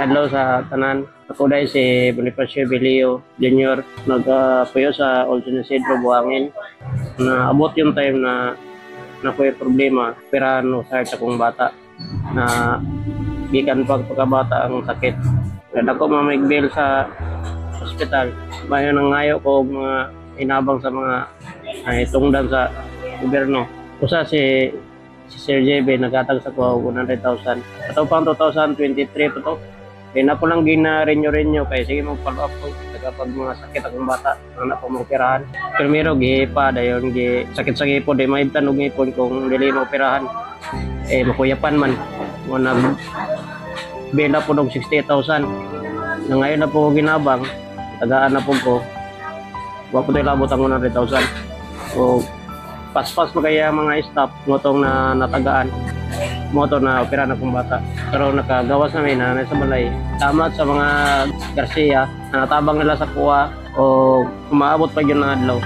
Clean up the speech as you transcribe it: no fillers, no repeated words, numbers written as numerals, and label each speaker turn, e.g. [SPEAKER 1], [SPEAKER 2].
[SPEAKER 1] Adlaw sa tanan. Ako diay si Bonifacio Belio Jr. Nagpuyo sa Old San Isidro, Buhangin. Na abot yung time na na ko'y problema, perahan no sa akong bata na gikan pag pagkabata ang sakit. Kaya dako mamay bill sa ospital. Bayo nang ngayo ko og mga hinabang sa mga ay tungdan sa gobyerno. Usa si Sir JB naghatag sa kuha og 100,000. Ato pang 2023 pa to. Kaya na ko lang gina-renew-renew kay sige mo follow up ko pag mga sakit akong bata ang na ko maoperahan. Primero gipa, dayon gi sakit sa ngipon, di maibtan og ngipon kung dili maoperahan. Eh makuyapan man. Mo nag bela po og 68,000. Na ngayon na po ko ginabang, tagaan na po ko. Wa po tayo labot ang 100,000. So, paspas mo kaya mga staff motong na natagaan moto na opera na kong bata. Pero nakagawas namin na nasa balay. Tama sa mga Garcia na natabang nila sa kuha o umaabot pa yun ng adlaw.